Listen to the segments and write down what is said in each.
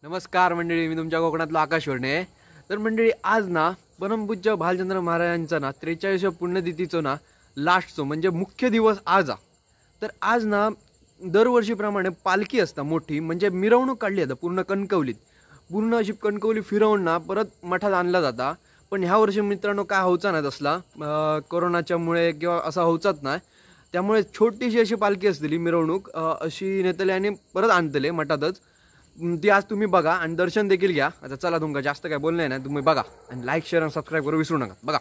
नमस्कार मंडळी, मी तुमच्या कोकणातलो आकाश वर्णे। तर मंडळी आज ना परमपूज्य भालचंद्र महाराजांचा ना 43व्या पुण्यतिथीचो ना लास्टचो म्हणजे मुख्य दिवस आज। तर आज ना दरवर्षीप्रमाणे पालखी असता मोठी, म्हणजे मिरवणूक काढली जाता पूर्ण कणकवलीत, पूर्ण अशी कणकवली फिरवून ना परत मठात आणला जाता। पण ह्या वर्षी मित्रांनो काय होचा नाही तसला, कोरोनाच्यामुळे किंवा असा होचाच नाही, त्यामुळे छोटीशी अशी पालखी असतली मिरवणूक अशी नेतले आणि परत आणतले मठातच। ती आज तुम्ही बघा आणि दर्शन देखील घ्या। आता चला तुमका जास्त काय बोलणे नाही, तुम्ही बघा आणि लाईक शेअर आणि सबस्क्राईब करू विसरू नका। बघा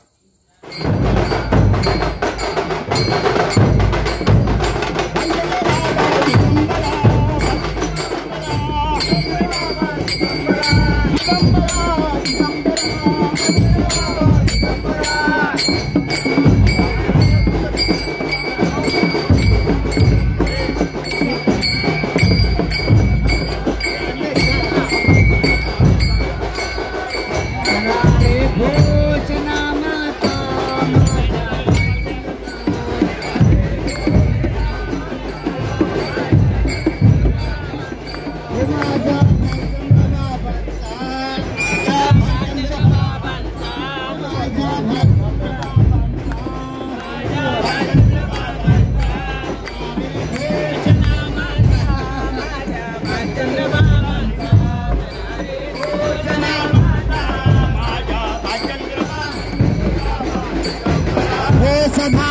सभा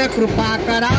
कृपा करा।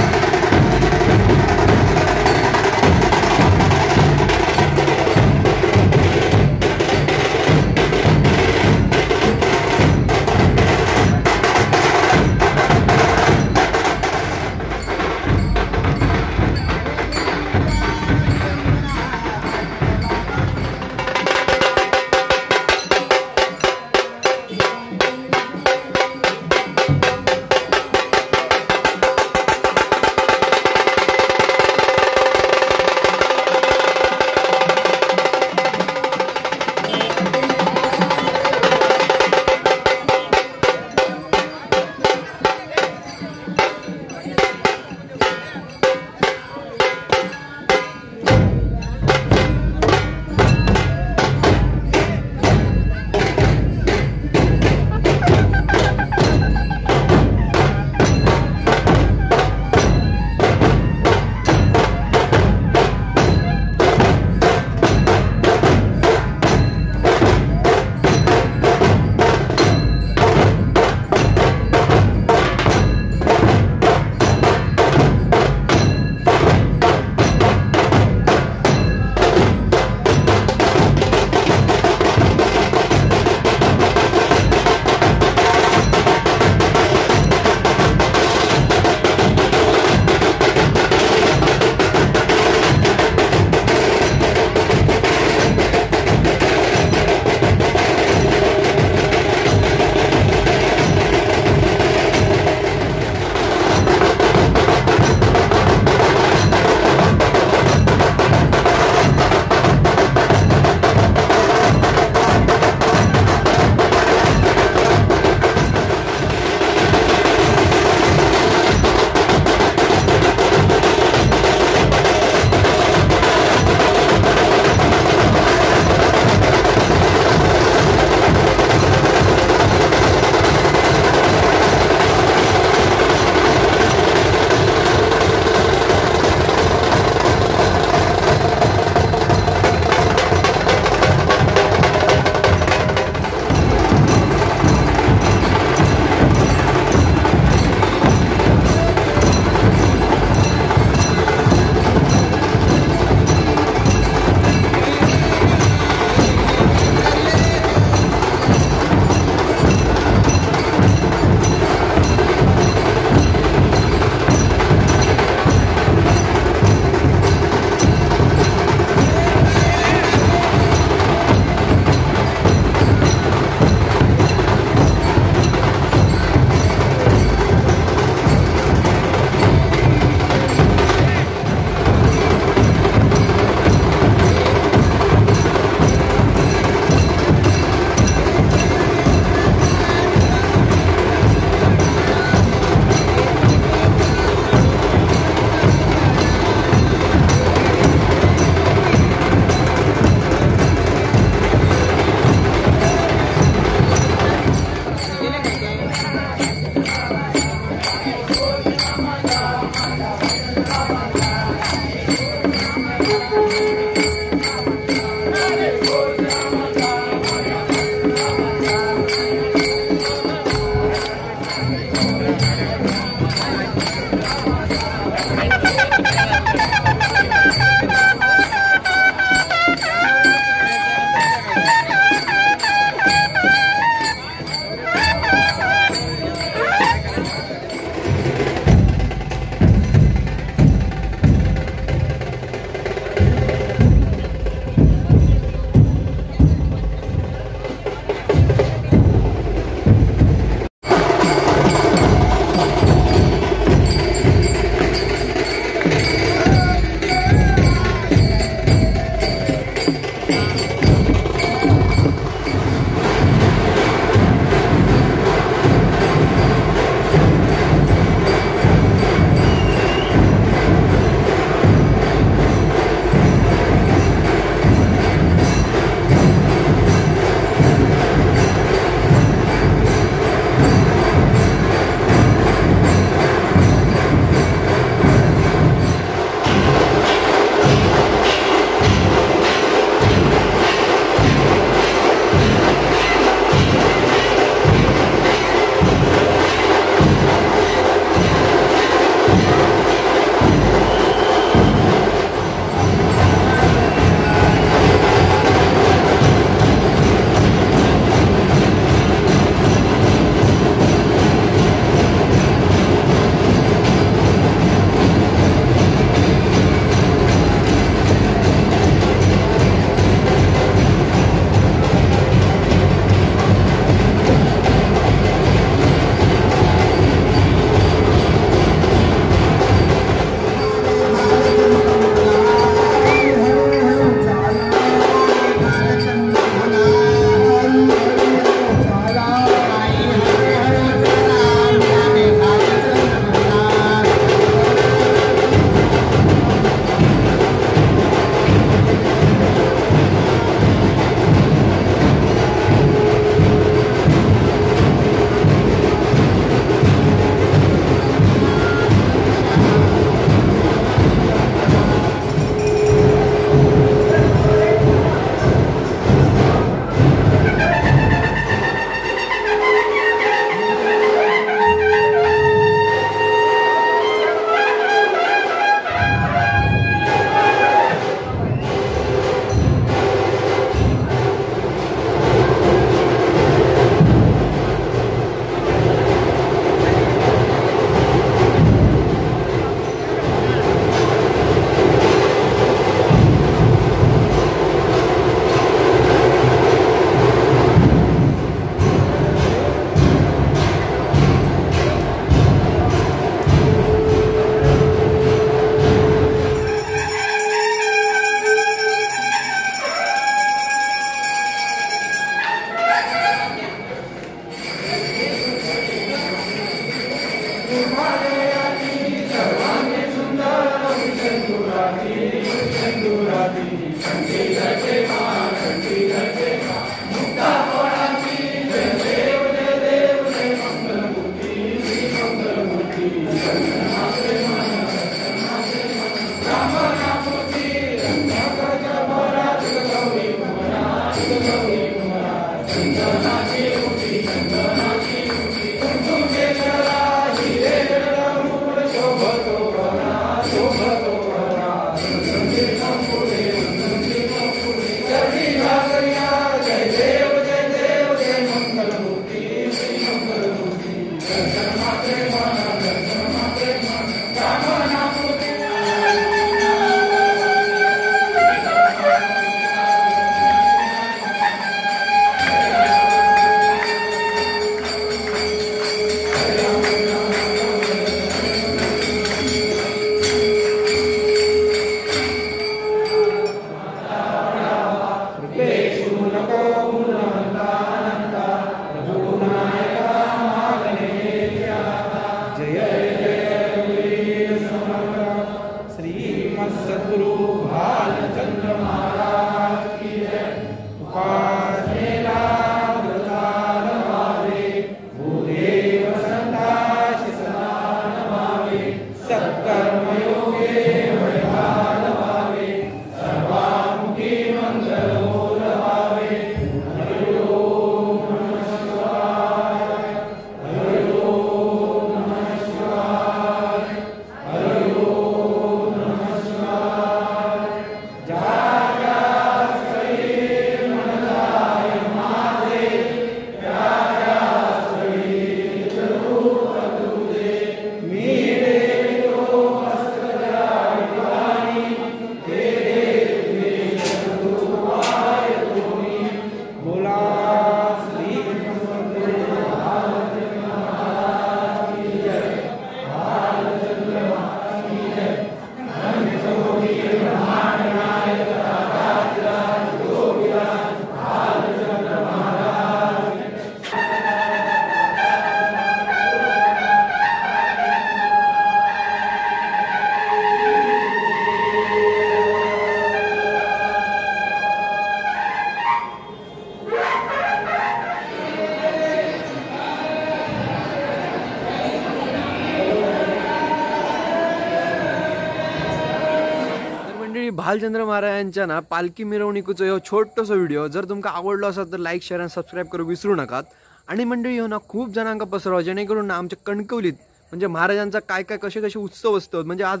भालचंद्र महाराजांच्या ना पालखी मिरवणुकीचो ह्यो छोटोसो व्हिडिओ जर तुमकां आवडलो आसा तर लायक शेअर आणि सबस्क्राईब करूंक विसरू नकात। आणि मंडळी ह्यो ना खूप जणांका पसरवा जेणेकरून ना आमच्या कणकवलीत म्हणजे महाराजांचा काय काय कसे कसे उत्सव असतात, म्हणजे आज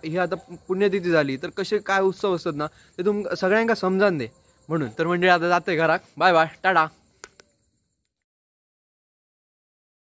ही आता पुण्यतिथी झाली तर कसे काय उत्सव असतात ना ते तुम सगळ्यांका समजान दे म्हणून। तर मंडळी आता जाते घराक, बाय बाय, टाटा।